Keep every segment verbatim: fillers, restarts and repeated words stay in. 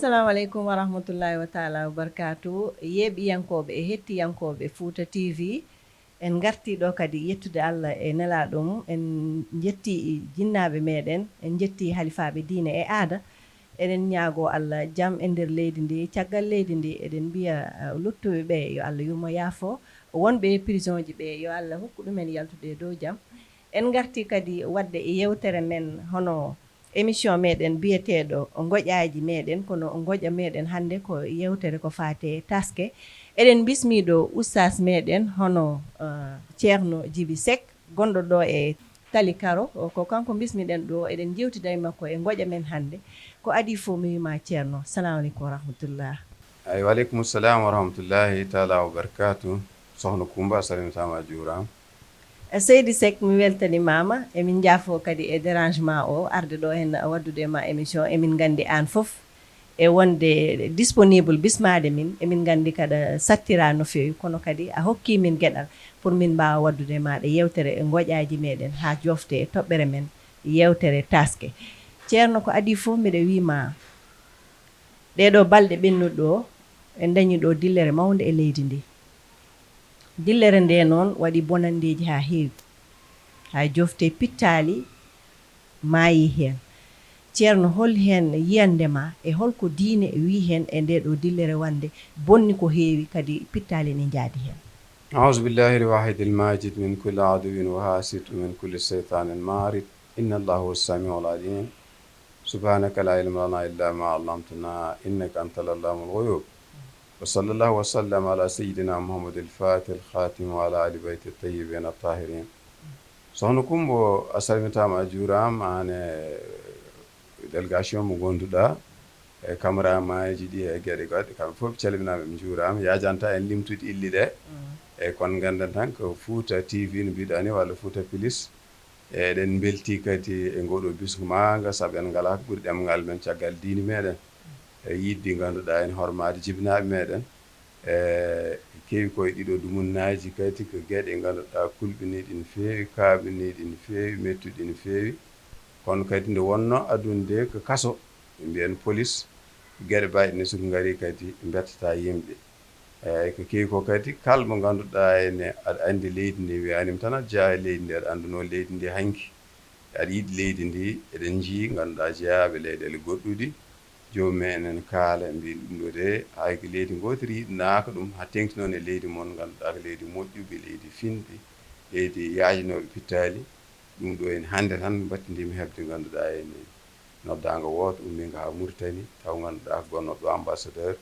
Assalamu aleykum wa rahmatullahi wa taala wa barakaatu. Yeeɓiyankooɓe e hettiyankooɓe Fuuta T V, en ngartii ɗo kadi yettude Allah e nelaaɗo mum. En njettii jinnaaɓe meeɗen, en njettii halifaaɓe diine e aada. Eɗen ñaagoo Allah jam e nder leydi ndi, caggal leydi ndi. Eɗen mbiya, uh, luttuɓe ɓe yo Allah yurmo yaafo. Wonɓe e prison ji ɓe yo Allah hokku ɗumen yaltude e dow jam. En ngartii kadi waɗde e yewtere men hono émission meɗen biyeteeɗo Ngoƴaaji meɗen, kono ngoƴa meɗen hannde ko yewtere ko faate taske. Eɗen bismii ɗo ustaas meɗen hono, uh, Ceerno Jibi Sek, gonɗo ɗo e Tali Karo. Ko kanko bismiɗen ɗo, eɗen jewtida e makko e ngoƴa men hannde. Ko adii fof mi wiima Ceerno, salamu aleykum wa rahmatullah. Ay, wa aleykum salam wa rahmatullahi taala wa barakatuh. Sohna Kumba, a salmitaama, a juuraama. Eh, Seydi Sek, mi weltanimaama. Emin njaafoo kadi e dérangement o, arde ɗo heen waddude e ma émission. Emin nganndi aan fof e wonde disponible bismaade min. Emin nganndi kaɗa sattira no feewi, kono kadi a hokkii min geɗal pour min mbaawa waddude e maaɗa yewtere e ngoƴaaji meɗen haa joofte e toɓɓere men yewtere taske. Ceerno, ko adii fof mbiɗa wiima, ɗee ɗoo balɗe ɓennuɗe ɗo, en dañii ɗo dillere mawnde e leydi ndi. Dillere nde noon waɗi bonanndeeji haa heewi, haa joofte pittaali maayii heen. Ceerno, hol heen yiyannde ma e holko diine wiyi heen e nde ɗo dillere wonde bonni ko heewi kadi pittaali ne njaadi heen? أعوذ بالله الواحد الماجد من كل عدو وحاسد ومن كل شيطان مارد. إن الله هو السميع العليم. سبحانك لا علم لنا إلا ما علمتنا إنك أنت علام الغيوب. وصلى الله وسلم على سيدنا محمد الفاتح الخاتم وعلى آل بيت الطيبين الطاهرين. Sohna Kumba, a salmitaama, a juuraama, aan e délégation mo ngonduɗaa, e caméramanji ɗi, e geɗe goɗɗe, kamɓe fof ɓe calminaama, ɓe njuuraama. Yaajantaa en limtude illi ɗe. Mm. E kono ngannden tan ko Fuuta T V no mbiɗaa ni, walla Fuuta Plus. E eɗen mbeltii kadi e ngooɗoo bisngu mawnga, sabu en ngalaa ko ɓuri ɗemngal men caggal diine meɗen. E yiɗde ngannduɗaa en hormaade jibinaaɓe meɗen. E keewi koye ɗiɗo dumunnaaji kadi ko geɗe ngannduɗaa kulɓiniiɗi no feewi, kaaɓiniiɗi no feewi, mettuɗi no feewi. Kono kadi nde wonnoo adunde ko kaso, ɓe mbiyen police, geɗe bayɗe ne, so ko ngarii kadi mbettataa yimɓe. Eeyi, ko keewi ko kadi, kala mo ngannduɗaa ene, aɗa anndi leydi ndi, wiyaani mi tan aɗa jeyaa e leydi ndi, aɗa anndunoo leydi ndi hanki, aɗa yiɗi leydi ndi, eɗen njii ngannduɗaa jeyaaɓe leyɗeele goɗɗuɗi, joomum en ene kaala, mbiya ɗum ɗo de, hay ko leydi ngootiri yiɗanaaka ɗum, haa teeŋti noon e leydi mon, ngannduɗaa ko leydi moƴƴuɓe, leydi finɗi, leydi yaajnooɓe pittaali. Ɗum ɗo ene hannde tan mbattindiimi heɓde, ngannduɗaa ene noddaango wooto ummiingo haa Muritani, taw ngannduɗaa ko gonnooɗo ɗo ambassadeur,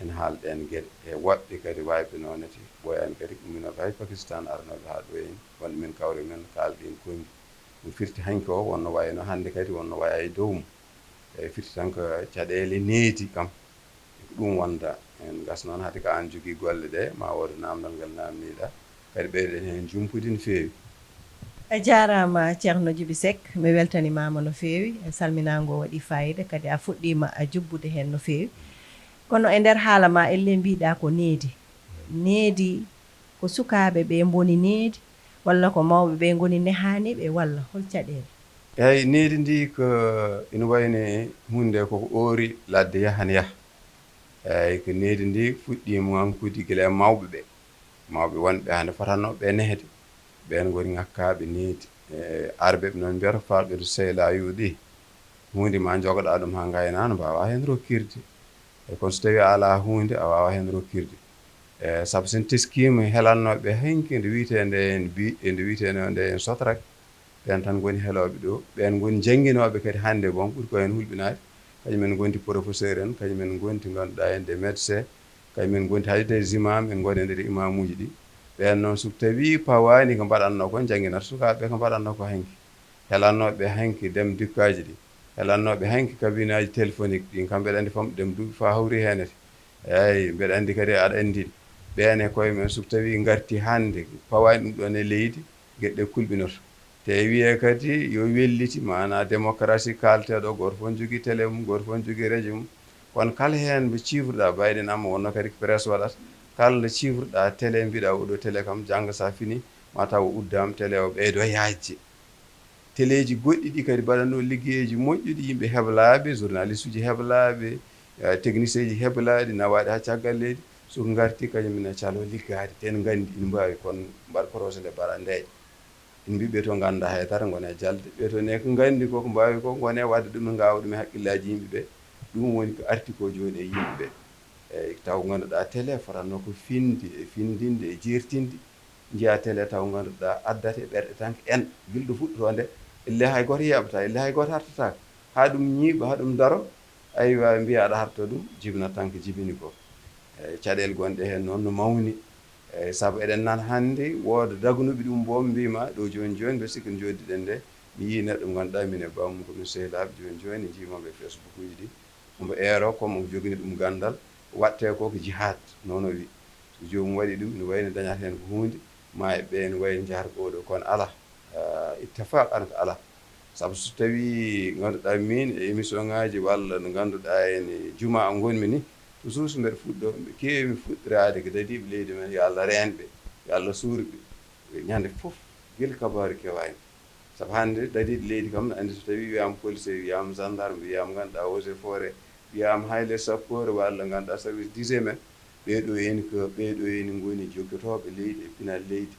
en haalɗeen geɗe. E woɓɓe kadi waayɓe noon ne, ɓooyaani kadi umminooɓe hay Pakistan, aranooɓe haa ɗo en, wonde min kawre men kaalɗen konngi. Ɗum firti hanki o wonno wayno hannde kadi wonno waya e dow mum. E firti tan ko caɗeele needi kam. Ko ɗum wonda. En ngas noon, hade ko aan jogii golle ɗe, ma wood naamndal ngal naamniiɗa. Kadi ɓeyden heen jumpude no feewi. A jaaraama, Ceerno Jibi Sek. Mi weltanimaama no feewi. E salminaango waɗi faayiida, kadi a fuɗɗiima a jubbude heen no feewi. Kono e nder haala ma, ellee mbiɗa ko needi. Needi, ko sukaaɓe ɓe mboni needi, walla ko mawɓe ɓe ngoni nehaaniiɓe, walla hol caɗeele? Eeyi, needi ndi ko ina wayni huunde ko ko oori ladde yahan yaha. Eeyi, ko needi ndi fuɗɗiima ŋakkude gila e mawɓe ɓe. Mawɓe wonɓe hannde fotannooɓe ɓe nehde, ɓeen ngoni ŋakkaaɓe needi. E, Arɓe ɓe noon mbiyata, "Faaqidu sey laa yuuɗi." Huunde ma njogoɗaa ɗum haa ngayna, no mbaawaa heen rokkirde. E kono so tawii a alaa huunde, a waawaa heen rokkirde. E, sabu so en teskiima, helannooɓe hanki nde wiyetee nde en bi-, e nde wiyetee nde en Sotrac, ɓeen tan ngoni helooɓe ɗo, ɓeen ngoni jannginooɓe kadi hannde, bon, ɓuri ko heen hulɓinaade. Kañum en ngonti professeur en, kañum en ngonti, ngannduɗaa, en des médecins, kañum en ngonti hay des imam, en ngonii e nder imamuuji ɗi. Ɓeen noon, so tawii pawaani ko mbaɗatnoo kon, njannginata sukaaɓe ɓe ko mbaɗatnoo ko hanki. Helannooɓe hanki dem dukkaaji ɗi, helannooɓe hanki kabinaaji téléphonique ɗi, kamɓe ɗe anndi fam dem duuɓi faa hawri heenete. Eeyi, mbeɗa anndi kadi aɗa anndi ɗi. Ɓeen e koye men, so tawii ngarti hannde, pawaani ɗum ɗoon e leydi, geɗe ɗe kulɓinoto. Te wiyee kadi yo welliti, maanaa démocratie kaalteeɗo, gooto fof ne jogii télé mum, gooto fof ne jogii rajo mum. Kono kala heen mbo ciifruɗaa, mbayɗen amma wonno kadi ko presse waɗata, kala nde ciifruɗaa télé, mbiɗa oɗo télé kam, jannga so a fini, ma taw o uddaama, télé o ɓeydo yaajde. Teleeji goɗɗi ɗi kadi mbaɗatnoo liggeyji moƴƴuɗi, yimɓe heblaaɓe, journaliste uji heblaaɓe, Eh, technicien ji heblaaɗi nawaaɗi haa caggal leydi, so ko ngarti kañum ina caloo liggaade, te en nganndi ina mbaawi, kono mbaɗa projet nde mbaɗa ndeeƴa. Ina mbiɓe to ngannda hay dara, ngone jalde. Ɓe to ne ko nganndi ko, ko mbaawi ko, ngone waɗde ɗum, ngaawa ɗum e hakkillaaji yimɓe ɓe. Ɗum woni ko arti ko jooni e yimɓe ɓe. Eyi, taw ngannduɗaa télé fotanno ko finde e findinde e jeertinde. Njiya télé taw ngannduɗaa addata e ɓerɗe tan ko en, gila ɗo fuɗɗotoo nde, elle hay gooto yeeɓataa, elle hay gooto hartataako. Haa ɗum ñiiɓa, haa ɗum daro, aywa, mbiya aɗa harta ɗum, jibinat tan ko jibini ko. Eyi, caɗeele gonɗe heen noon no mawni. Eyi, sabu eɗen nana hannde, wooda dagnuɓe ɗum boom, mbiima ɗo jooni jooni, mbe sikki no jooɗiɗen nde, mi yii neɗɗo mo ngannduɗaa min e bammum ko min sehilaaɓe jooni jooni, njiimi mo e Facebook uji ɗi, omo eero, comme omo jogini ɗum ganndal, waɗtee ko ko jihaad, noon o wi. So joomum waɗi ɗum, ina wayi no dañata heen ko huunde, ma e ɓeen wayi no njahata ko ɗo, kono alaa, ah, ittifaaq an ko alaa. Sabu so tawii ngannduɗaa miin e émission ŋaaji walla no ngannduɗaa ene juma o ngonmi ni, toujours so mbeɗa fuɗɗo, mbe keewi mi fuɗɗiraade ko dadiiɓe leydi men, yo Allah reen ɓe, yo Allah suur ɓe. Ñande fof, gila kabaaru kewaani. Sabu hannde dadiiɗo leydi kam ne anndi, so tawii wiyaama policier, wiyaama gendarme, wiyaama ngannduɗaa eaux et forêt, wiyaama hay les sapeurs walla ngannduɗaa service d'hygiène en, ɓee ɗo eni ko, ɓee ɗo eni ngoni jokkotooɓe leydi e pinal leydi,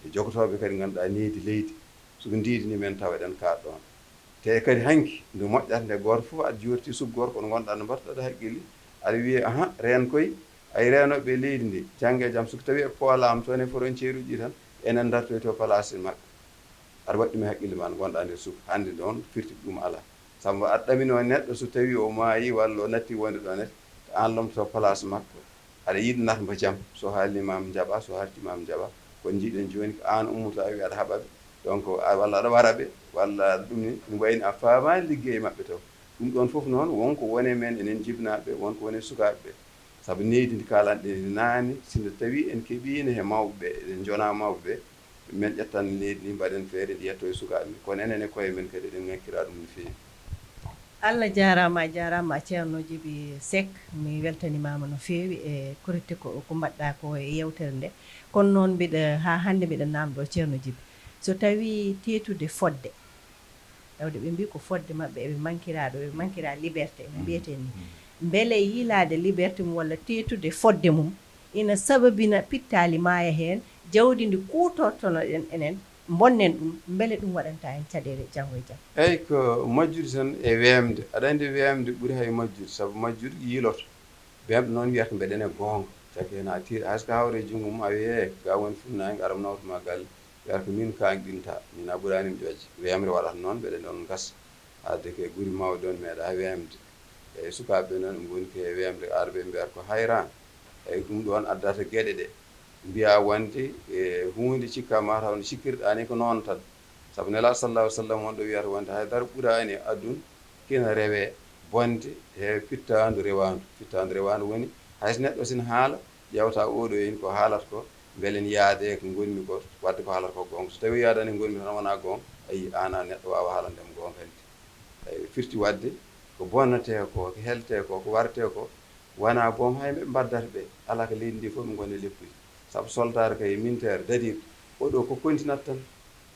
e jogotooɓe kadi ngannduɗaa nehdi leydi. So ɓe ndiidi ni men tawa eɗen kaaɗ ɗoon. Te kadi hanki nde moƴƴata nde gooto fof aɗa joorti suɓ gorko ɗo ngonɗaa no mbaɗtuɗaa haqqille, aɗa wiya, aha, reen koy, ay reenooɓe e leydi ndi, jannge e jam, so ko tawii e poolaama toon e frontière uji ɗi tan, enen ndartoy to place maɓɓe. Aɗa waɗi ɗum e haqqille ma, ngonɗaa nder suudu. Hannde noon firti ɗum alaa. Sabu aɗa ɗaminoo neɗɗo, so tawii o maayi walla o natti wonde ɗoon ne, ko aan lomtoto place makko. Aɗa yiɗi nat mbo jam, so haalni ma njaɓa, so harti ma njaɓa. Kono njiɗen jooni ko aan ummoto a wi aɗa haɓa ɓe. Donc, a, walla aɗa wara ɓe, walla aɗa ɗum ni, ɗum wayni a faamaani liggey maɓɓe taw. Ɗum ɗoon fof noon, won ko wone men enen jibnaaɓe, won ko wone sukaaɓe ɓe. Sabu nehdi ndi kaalanɗen ndi naane, si nde tawii en keɓiino he mawɓe ɓe, eɗen njonaa mawɓe ɓe, men ƴettan nehdi ndi, mbaɗen feere ndi yetto e sukaaɓe men. Kono enen e koye men kadi eɗen ŋakkira ɗum no feewi. Allah jaaraama, a jaaraama Ceerno Jibi Seck, mi weltanimaama no feewi e korite ko, ko mbaɗɗaa ko e yewtere nde. Kono noon mbiɗa, haa hannde mbiɗa naamndoo Ceerno Jibi. So tawii teetude fodde, tawde ɓe mbii ko fodde maɓɓe eɓe mankira ɗo, eɓe mankira liberté, no mbiyeten ni. Mbele yiilaade liberté mum walla teetude fodde mum ina sababina pittaali maaya heen, jawdi ndi kuutortonoɗen enen, mbonnen ɗum, mbele ɗum waɗanta en caɗeele janngo e jam? Eyi, ko majjude tan e weemde. Aɗa anndi weemde ɓuri hay majjude, sabu majjude yiiloto. Weemde noon wiyata mbeɗen e goonga. Caggal heen a tiiɗa, hay so ko hawre e junngo mum, a wiyee, ga woni funnaange, ara mi nawta ma galle. Wiyata ko miin kaanɗinta, miin a ɓuraani mi ƴoƴde. Weemre waɗata noon, mbeɗen ɗoon gasa. Haade ko e guri mawɗi ɗoon meeɗa weemde. E sukaaɓe ɓe noon, ɓe ngoni ko e weemde, ara ɓe mbiyata ko hayraan. Eyi, ɗum ɗoon addata geɗe ɗe mbiyaa wonde, e, huunde cikkaa ma taw nde cikkirɗaa ni ko noon tan. Sabu Nelaaɗo sallallaahu alayhi wa sallam won ɗo wiyata wonde hay dara ɓuraani e aduna kina rewee bonde he fittaandu rewaandu. Fittaandu rewaandu woni hay so neɗɗo sina haala, ƴeewta oo ɗo ene ko haalata ko, mbele ne yaade ko ngonmi ko, waɗde ko haalata ko goonga. So tawii yaadaani ko ngonmi tan wonaa goonga, ayi, aan a neɗɗo waawa haalande mo goonga hanti. Eyi, firti waɗde ko bonnatee ko, ko heltee ko, ko wartee ko, wonaa boom hay ɓe mbaddata ɓe, alaa ko leydi ndi fof ɓe ngoni e leppude. Sabu soldaar kay, militaire, dadiiɗo, oɗo ko kontinat tan,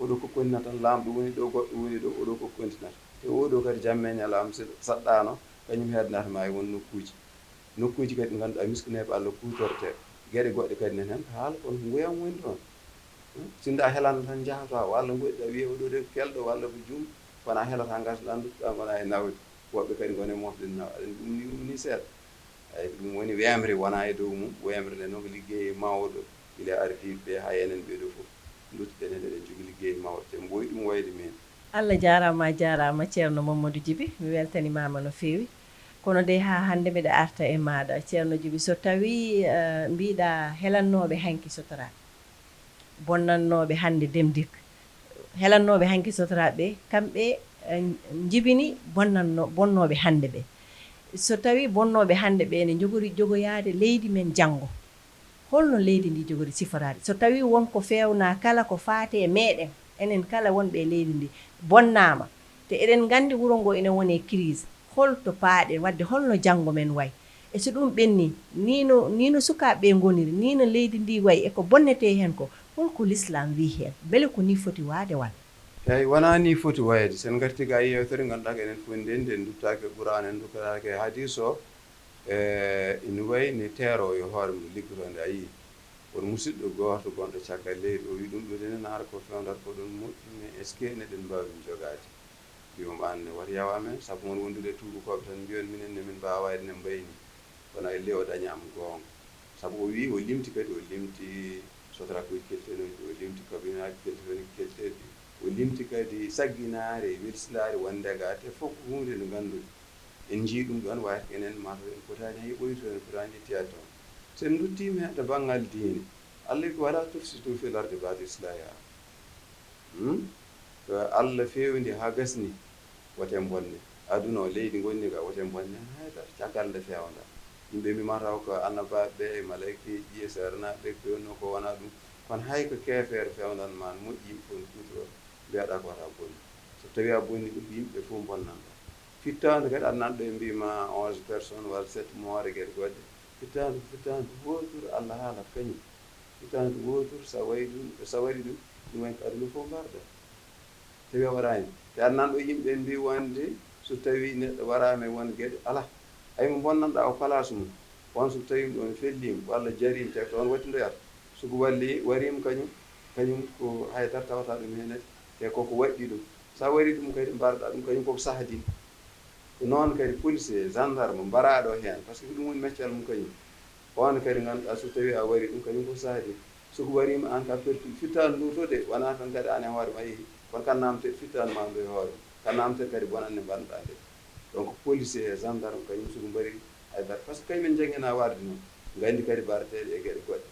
oɗo ko kontinat tan, laamɗo woni ɗo, goɗɗo woni ɗo, oɗo ko kontinat. Te oɗo kadi jamma e ñalaama so saɗɗaano, kañum heednata ma e won nokkuuji. Nokkuuji kadi ɗi ngannduɗaa miskineeɓe Allah kuutortee. Geɗe goɗɗe kadi nani heen ko haala, kono ko nguyam woni ɗoon. Hmm? Sinno a helano tan njahata, walla ngoɗɗa wiya oɗo de kelɗo walla ko jum, kono a helata ngarta ɗan, ɗan wona e nawde. Woɓɓe kadi ngone mofde nawa. Aɗa anndi ɗum ni, ɗum ni seeɗa. Eyi, ko ɗum woni weemre wona e dow mum. Weemre nde noon ko liggey mawɗo, gila ardiiɓe ɓe haa enen ɓee ɗoo fof. Nduttuɗen heen eɗen njogii liggey mawɗo, te mboy ɗum wayde min. Allah jaaraama, a jaaraama, Ceerno Mamadou Djiby. Mi weltanimaama no feewi. Kono dey, haa hannde mbiɗa arta e maaɗa, Ceerno Djiby. So tawii, eh, mbiɗa helannooɓe hanki sotoraaɓe, bonnannooɓe hannde Dem Dikk, helannooɓe hanki sotoraaɓe ɓe, kamɓe, eh, njibini bonnanno-, bonnooɓe hannde ɓe. So tawii bonnooɓe hannde ɓe ne njogori jogoyaade leydi men janngo, holno leydi ndi jogori siforaade? So tawii won ko feewnaa kala ko faati e meeɗen, enen kala wonɓe e leydi ndi, bonnaama, te eɗen nganndi wuro ngo ina woni e crise, hol to paaɗen, waɗde holno janngo men wayi? E so ɗum ɓennii, nii no, nii no sukaaɓe ɓe ngoniri, nii no leydi ndi wayi, e ko bonnetee heen ko, hol ko Lislaam wiyi heen? Mbele ko nii foti waade walla? Eey, wonaa nii foti wayde. So en ngartii ga e yeewtere, ngannduɗaa ko enen fof ndenndi, en nduttaaki e Qur'aana, en nduttaaki e hadiis o, E ina wayi ni teeroowo e hoore mum liggotoonde, a yii. Won musidɗo gooto gonɗo caggal leydi, o wi ɗum ɗo de nanaata ko feewndata ko ɗon moƴƴi, mais est-ce que eɗen mbaawi ɗum jogaade? Mbiimi aan ne wata yaw amen, sabu won wondude e tuubakooɓe tan mbiyon minen ne min mbaawaa waɗde ne mbayni. Kono ellee o daña am goonga. Sabu o wi, o limti kadi, o limti sotrakuuji keltenooji, o limti kabinaaji keltenooji, kelteeɗi, o limti kadi sagginaare e welsilaare wonde ga, te fof ko huunde nde ngannduɗen. En njii ɗum ɗoon, wayata ko enen mataw en potaani hay ɓoytude, en potaani ƴettiyaade toon. So en nduttiima heen to banngal diine, Allah wi ko: "Wala tufsidu fil ardi ba'da islahiha." Hmm? Ko Allah feewndi haa gasni, wote en bonne. Aduna o, leydi ngonni ka, wote en bonne heen hay dara, caggal nde feewnda. Yimɓe mbiima taw ko annabaaɓe ɓe, e maleykeeji, e seernaaɓe ɓe, ko wonnoo ko wonaa ɗum. Kono hay ko keefeero feewndan ma, moƴƴi yimɓe fof no kuutoroo, mbiyaɗa ko wata bonni. So tawii a bonni ɗum, yimɓe fof mbonnan ɗa. Fittaandu kadi addan ɗo e mbiima onze personnes walla sept morts e geɗe goɗɗe. Fittaandu ko fittaandu wooturu Allah haalata kañum. Fittaandu wooturu, so a waɗi ɗum, so a waɗi ɗum, ɗum waɗi ko aduna fof mbarda. Tawi a waɗaani. Te addan ɗo yimɓe mbi wonde so tawii neɗɗo waɗaama e won geɗe, alaa. Hay mo bonnanɗaa o place mum, on so tawii ɗum ɗoon felliima walla jariima, te ko ɗoon wattindoyata. So ko walli, wariima kañum, kañum ko hay dara tawata ɗum heen, te ko ko waɗɗi ɗum. So a waɗi ɗum kadi, mbarɗa ɗum, kañum koko sahdi. Ko noon kadi policier, gendarme, mbaraaɗo heen, par ce que ko ɗum woni meccal mum kañum. On kadi ngannduɗaa so tawii a waɗi ɗum, kañum ko sahdi. So ko wariima aan ka pertu fittaandu ndu to de, wonaa tan kadi aan e hoore ma yehi, kono kan naamte fittaandu ma ndu e hoore ma. Kan naamte kadi bonannde mbaɗ-ɗaa nde. Donc policier e gendarme kañum so ko mbarii, hay dara, par ce que kañum en njannginaa waɗde noon, nganndi kadi mbaɗeteeɗe e geɗe goɗɗe.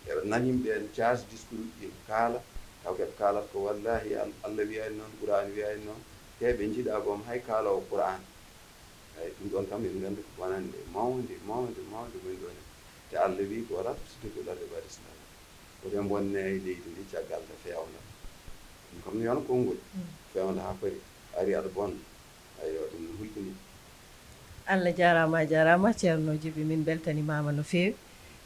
Eɓe nani yimɓe en caas discours uji ɗi kaala, taw ko ɓe kaalata ko wallaahi Al-, Allah wiyaani noon, Qur'aan wiyaani noon, te ɓe njiɗaa boom hay kaaloowo Qur'aan. Eeyi, ɗum ɗoon kam eɗen nganndi ko bonannde mawnde, mawnde, mawnde woni ɗoon. Te Allah wii ko: "Wala tufsidu fil ardi ba'da islahiha." Wote en mbonne e leydi ndi caggal nde feewndata. Ɗum kam no wiyano konngol. Mm. Feewnda haa foti, ari aɗa bonna. Aywa, ɗum no hulɓini. Allah jaaraama, a jaaraama, Ceerno Jibi, min mbeltanimaama no feewi.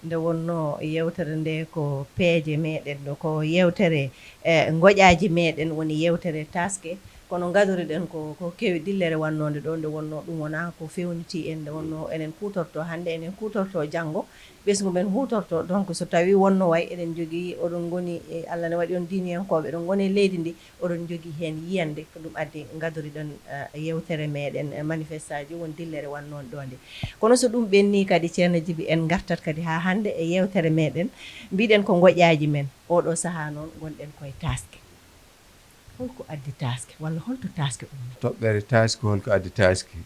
Nde wonnoo yeewtere nde ko peeje meeɗen ɗo, ko yeewtere, eh, ngoƴaaji meeɗen, woni yeewtere taaske. Kono ngadoriɗen ko, ko kewi dillere wannoonde ɗo, nde wonnoo ɗum wonaa ko feewnitii en, nde wonnoo enen kuutortoo hannde, enen kuutortoo janngo, ɓesngu men huutortoo. Donc, so tawii wonnoo way eɗen njogii, oɗon ngoni, e Allah ne waɗi on diiniyankooɓe, eɗon ngoni e leydi ndi, oɗon njogii heen yiyannde, ko ɗum addi ngadoriɗen, eh, yeewtere meeɗen, eh, manifestaaji, won dillere wannoonde ɗo nde. Kono so ɗum ɓennii kadi, Ceerno Jibi, en ngartat kadi haa hannde e yeewtere meeɗen, mbiɗen ko ngoƴaaji men. Oɗo sahaa noon ngonɗen koye taaske. Holko addi taaske, walla holto taaske ummi? Toɓɓere taaske, holko addi taaske?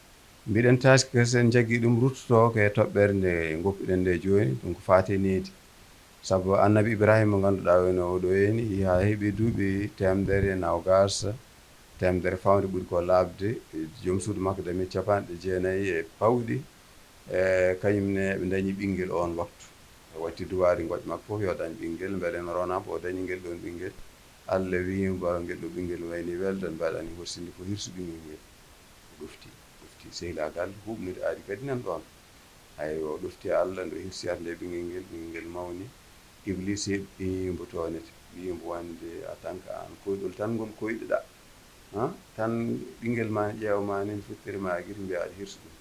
Mbiɗen taaske, so en njaggi ɗum, ruttotoo ko e toɓɓere nde ngoppuɗen nde jooni, ɗum ko faati e needi. Sabu Annabi Ibrahima, mo ngannduɗaa woni oɗo heen, haa heɓi duuɓi teemedere e noogaas, teemedere fawde ɓuri ko laaɓde, joom suudu makko dañi capanɗe jeenayi e pawɗi, e kañum ne ɓe dañi ɓinngel oon waktu. O watti duwaade ngoƴ makko fof yo dañ ɓinngel, mbele no ronaama o dañi ngel ɗoon ɓinngel. Allah wiyi mo, ngel ɗo ɓinngel wayni welde, mbaɗani horsinde ko hirsu ɓinngel ngel. O ɗofti, ɗofti sehlaagal, huuɓnude aadi kadi nan ɗoon. Hay o ɗofti Allah, nde o hirsiyata nde ɓinngel ngel, ɓinngel ngel mawni. Iblis heɓi mbo toonete, wiyi mbo wonde en tant que aan koyɗol tan ngol koyɗuɗaa. Ha? Tan ɓinngel ma ƴeewa ma nen fittere ma gir mbiya aɗa hirsu ɗum.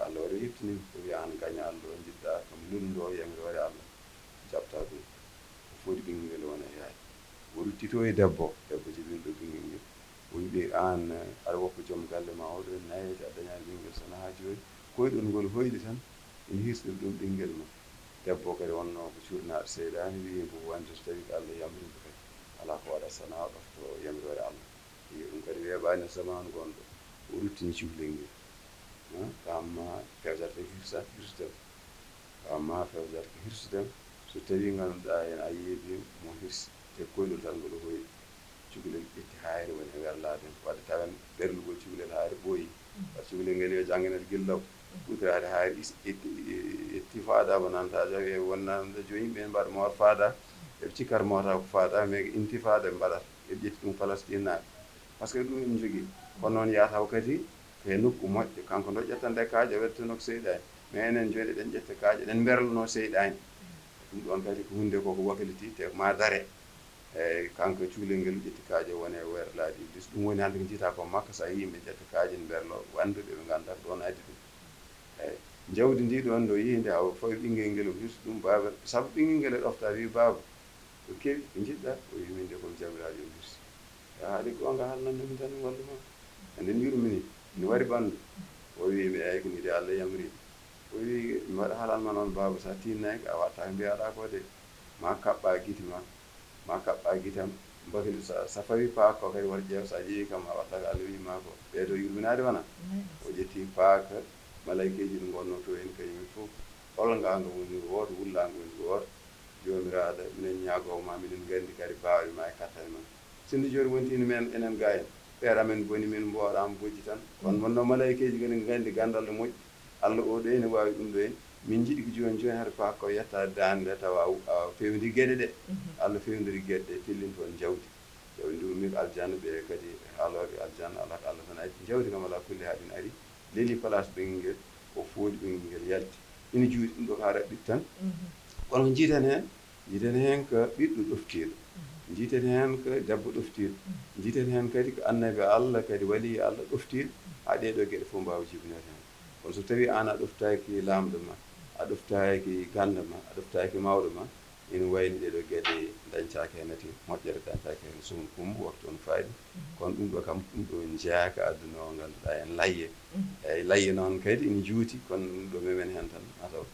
Allah waɗi o yettinii, o wiya aan gaña Allah, o njiɗɗaa kam lulndo yamiroore Allah, jaɓta ɗum. O foti ɓinngel wona e yaade. O ruttitoyi debbo, debbo jibinɗo ɓinngel ngel. O wiɓe aan, aɗa woppa joom galle ma oɗo, nayeejo, a dañaani ɓinngel so wonaa haa jooni. Koyɗol ngol hoyɗi tan, ene hirsiri ɗum ɓinngel ma. Debbo kadi wonnoo ko cuurnaaɗo seyɗaani, wiyi mbo wonde so tawii ko Allah yamri mbo kadi, alaa ko waɗa so wonaa o ɗofto yamiroore Allah. Iyo, ɗum kadi weeɓaani e zamaanu gonɗo. O ruttini cukalel ngel. Ha? Ko amma fewjata ko hirsa-, hirsude. Ko amma fewjata ko hirsude. So tawii ngannduɗaa heen a yeebii mo hirsi, te koyɗol tan ngol hoyɗi. Cukalel ƴetti haayre woni e werlaade. Wadde tawen berlugol cukalel haayre ɓooyi. Wadde cukalel ngel yo jannginede gilla law. Kuutoraade haayre is-, itti, itti faada mo nanta jawi e wonnande joyi yimɓe en mbaɗa mo war faada. Eɓe cikkata mo wata ko faada, mais ko intifaada ɓe mbaɗata. Eɓe ƴetti ɗum Palestinaaɓe. Par ce que ɗum en njogii. Kono noon yaataw kadi ko e nokku moƴƴo. Kanko ɗo ƴettande kaaƴe, o weddeteno ko seyɗaani. Mais enen jooni eɗen ƴetta kaaƴe, eɗen mberlanoo seyɗaani. Ɗum ɗoon kadi ko huunde ko ko wakilitii, te ma dare. Eeyi, kanko cukalel ngel ƴetti kaaƴe woni e werlaade Iblis. Ɗum woni hannde ko njiytaa ko Makka, so a yii yimɓe ƴetta kaaƴe ne mberloo, wonduɓe ɓe ngannduɗaa ko ɗoon addi ɗum. Eeyi, Jawdi ndi ɗon ɗo yii nde, awa fawi ɓinngel ngel, o hirsi ɗum baaba, sabu ɓinngel ngel e ɗofta, wi, "Baaba, ko kewi, ko njiɗɗa?" O wi, "Min de ko mi jamiraajo, o hirsi." "Yaa, haɗi goonga haalnanmi tan mi wallu ma. Ande mi yurmini, mi wari ɓanndu." O wi, "Mi eeyi ko ni de Allah yamri." O wi, "Mi waɗa halal ma noon baaba, so a tiinnaaki a waɗta ko mbiyaɗaa ko de. Ma kaɓɓa gite ma, ma kaɓɓa gitam, mbakilu sa, sa fawi paaka ko kadi war ƴeew, sa ƴeewi kam a waɗta ko Allah wi ma ko. Ɓeydo yurminaade wona." O ƴetti paaka, malaykeeji ɗi ngonnoo to en kañum en fof. Olngaango woni ko wooto, wullaango woni ko wooto. Joomiraaɗo, minen ñaagoo ma, minen nganndi kadi baawɗe ma e kattane ma. Sinno jooni wontiino men enen gaa en, ɓeer amen boni, min mbooɗaama bojji tan. Kono wonno malaykeeji kadi nganndi ganndal no moƴƴi. Allah o ɗo ene waawi ɗum ɗo en. Min njiɗi ko jooni jooni hade paaka ko yetta daande nde tawa a, a fewndi geɗe ɗe. Allah fewndiri geɗe ɗe, tellini toon jawdi. Jawdi ndi ummi ko aljanna, ɓe kadi haalooɓe aljanna, alaa ko Allah tan addi. Jawdi kam alaa kulli haal ina ari. Leli place ɓinngel, o fooɗi ɓinngel ngel yalti. Ina juuti ɗum ɗo ko haa raɓɓiɗi tan. Kono ko njiiten heen, njiiten heen ko ɓiɗɗo ɗoftiiɗo. Njiiten heen ko debbo ɗoftiiɗo. Njiiten heen kadi ko annabi Allah, kadi wali Allah ɗoftiiɗo, haa ɗee ɗoo geɗe fof mbaawa jibineede heen. Kono so tawii aan a ɗoftaaki laamɗo ma, a ɗoftaaki gannda ma, a ɗoftaaki mawɗo ma, ina wayni ɗee ɗoo geɗe dañcaaki heen nati, moƴƴere dañcaaki heen, so on kumbu waktu on faaɗi. Kono ɗum ɗo kam, ɗum ɗo jeyaa ko aduna o ngannduɗaa en layye. Eeyi, layye noon kadi ina juuti, kono ɗum ɗo memen heen tan, mataw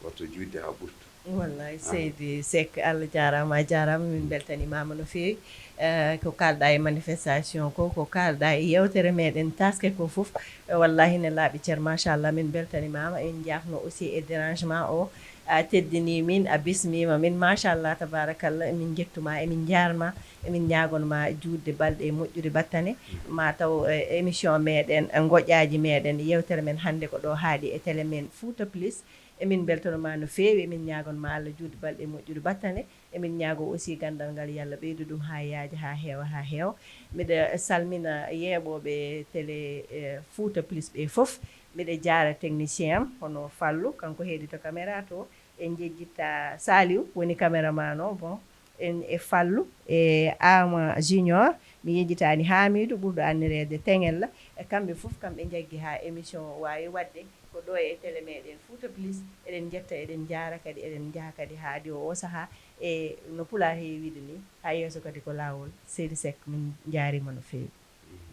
waɗto juutde haa ɓurta. Wallay, seydi Seck, Allah jaaraama, a jaaraama, min mbeltanimaama no feewi. Eh, ko kaalɗa e manifestation ko, ko kaalɗa e yewtere meɗen taske ko fof, eh, wallahi ne laaɓi cer, machallah, min mbeltanimaama, en njaafno aussi e dérangement o. A teddini min, a bismima min, machallah, tabarakallah, emin njettuma, emin njaarma, emin ñaagonma juutde balɗe e moƴƴude battane. Ma taw, eh, émission meɗen, eh, ngoƴaaji meɗen, yewtere men hannde ko ɗo haaɗi e télé men Fouta Plus. Emin mbeltanoma no feewi, emin ñaagonma Allah juutde balɗe e moƴƴude battane. Emin ñaago aussi ganndal ngal yo Allah ɓeydu ɗum haa yaaja, haa heewa, haa heewa. Miɗa salmina yeeɓooɓe télé, eh, Fouta Plus ɓe fof. Miɗa jaara technicien am, hono Fallou, kanko heedi to caméra to. En njejjitta Saliou, woni caméraman o, bon, en e Fallou, e Ama Junior. Mi yejjitaani Hamidou, ɓurɗo annireede Teŋella. E kamɓe fof, kamɓe njaggi haa émission o waawi waɗde. Ko ɗo e télé meɗen Fouta Plus, eɗen njetta, eɗen njaara kadi, eɗen njaha kadi haa haaɗi o, o sahaa. E no Pulaar heewi wiide ni, haa yeeso kadi ko laawol. Seydi Seck, min njaarima no feewi.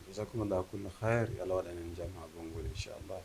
Jazakumullahu kulla khair, yo Allah waɗan en jam haa bonngol, inchallah.